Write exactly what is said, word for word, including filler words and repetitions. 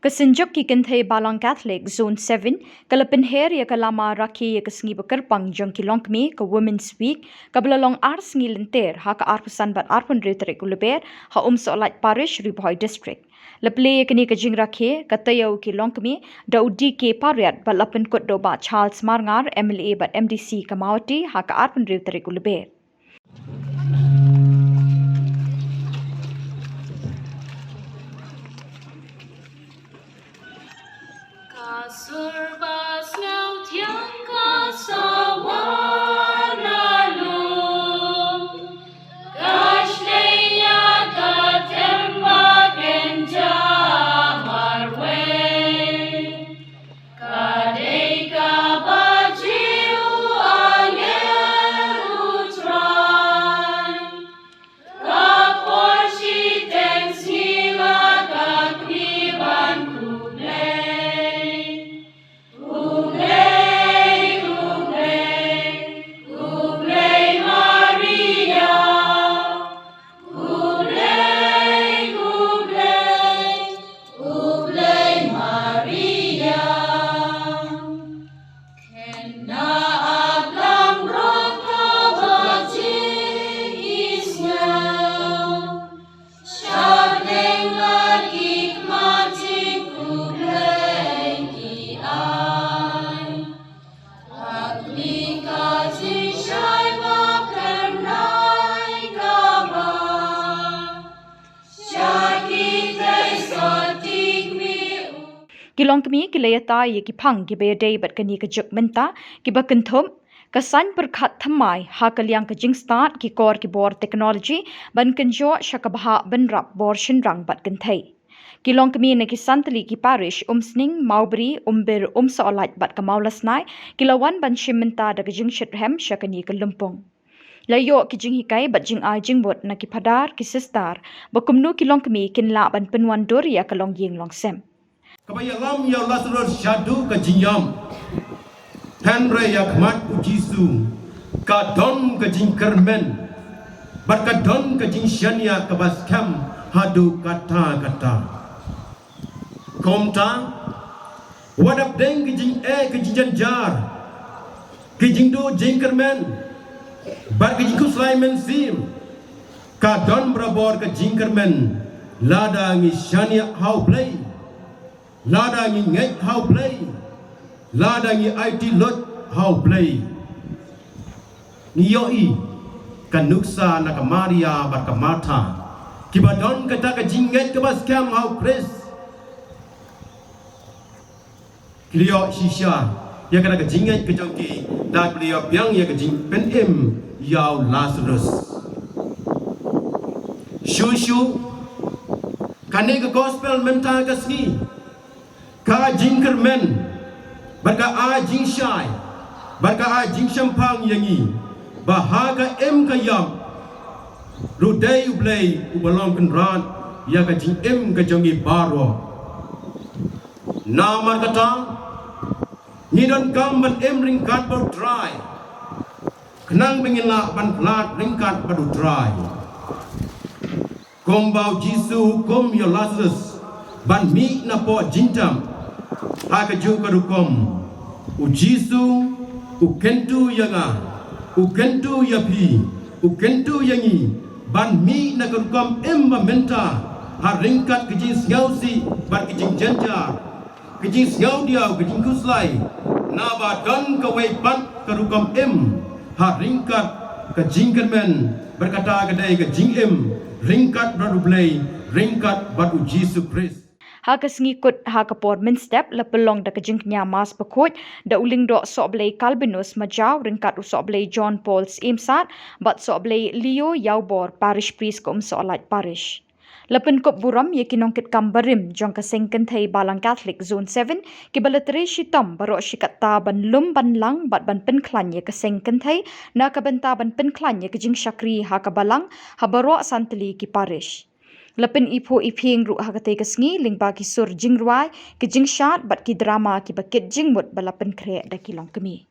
Ka Synjuk ki Kynthei Balang Catholic Zone seven ka la pynher ïa ka lama rakhe ïa ka sngi bakyrpang jong ki longkmie, ka Women's Week, kaba la long ar sngi lynter, ha ka arphew san bad arphew hynriew tarik u Lber, ha Umsohlait Parish, Ri Bhoi District. La plie ïa kane ka jingrakhe, ka taïew ki longkmie, da u D K Pariat bad la pynkut da u Bah Charles Marngar, M L A bad M D C ka Mawhati, ha ka arphew hynriew tarik u Lber. Ka sur ba sngewthiang ka sawa na lum, ka shleia ka tem ba kynja marwei. Ka dei kaba ju angel U Trai. Ka por shiteng sngi la ka kmie ban khublei. Khublei, khublei, khublei Maria. Khublei, khublei, khublei Maria. Kynna ap lang rok ka ba jingkisngew. Shadeng la ki khmat jingkhublei ki ai. Hakni ka jingshai ba kynrai kaba sha ki tei sati kmie u. Ki longkmie ki la ïatai ïa ki phang kiba ïadei bad kane ka juk mynta, kiba kynthup: ka saiñ pyrkhat thymmai ha ka liang ka jingstad, ki kor ki bor technology, ban kynjoh sha ka bhah bynrap bor shynrang bad kynthei. Ki longkmie na ki san tylli ki parish, Umsning, Mawbri, Umbir, Umsohlait bad ka Mawlasnai, ki la wan ban shim bynta da ka jingshitrhem sha kane ka lympung. La ïoh ki jinghikai bad jingai jingmut na ki phadar, ki sister, ba kumno ki longkmie kin lah ban pynwandur ïa ka longïing longsem. Kaba ïalam ïa u Lasarus shaduh ka jingïam. Hynrei ïa khmat U Jisu ka don ka jingkyrmen bad ka don ka jingshaniah kaba skhem haduh katta katta. Kumta, wat hapdeng ki jingeh, ki jingjynjar, ki jingduh jingkyrmen bad ki jingkhuslai mynsiem, ka don barabor ka jingkyrmen lada ngi shaniah ha U Blei, lada ngi ngeit ha U Blei, lada ngi aiti lut ha U Blei. Ngi ïohi ka nuksa na ka Maria bad ka Martha, kiba don kata ka jingngeit kaba skhem ha U Khrist. Ki la ïoh shisha ïa kata ka jingngeit ka jong ki da kaba la ïoh biang ïa ka jingpynim ïa u Lasarus. Shuh shuh, kane ka gospel mynta ka sngi ka ai jingkyrmen bad ka ai jingshai bad ka ai jingshemphang ïa ngi ba ha ka im ka ïap ruh dei U Blei uba long kynrad ïa ka jingim ka jong ngi baroh. Namar kata, ngi donkam ban im ryngkat bad U Trai, khnang ba ngin lah ban khlad ryngkat bad U Trai. Kumba U Jisu u hukum ïa u Lasarus ban mih napoh jingtep, ha kajuh ka rukom U Jisu u kyntu ïa nga, u kyntu ïa phi, u kyntu ïa ngi ban mih na ka rukom im ba mynta, ha ryngkat ka jingsngewsih bad ka jingjynjar, ka jingsngewdiaw, ka jingkhuslai, naba don kawei pat ka rukom im, ha ryngkat ka jingkyrmen, bad kata ka dei ka jingim ryngkat bad U Blei, ryngkat bad U Jisu Khrist. Ha ka sngi kut, ha ka por mynstep, la pynlong da ka jingkñia Mass Bakhuid da u Lyngdoh Sohblei Calvinus Majaw ryngkat u Sohblei John Paul Syiem Sad bad Sohblei Leo Ïawbor, Parish Priest ka Umsohlait Parish. La pynkup burom ïa ki nongkitkam barim jong ka Seng Kynthei Balang Catholic Zone seven, kiba la trei shitom baroh shi katta ban lum ban lang bad ban pynkhlaiñ ïa ka Seng Kynthei, na ka bynta ban pynkhlaiñ ïa ka jingshakri ha ka Balang ha baroh san tylli ki parish. La pyniphuh iphieng ruh ha katei ka sngi lyngba ki sur jingrwai, ki jingshad bad ki drama kiba kit jingmut ba la pynkhreh da ki longkmie.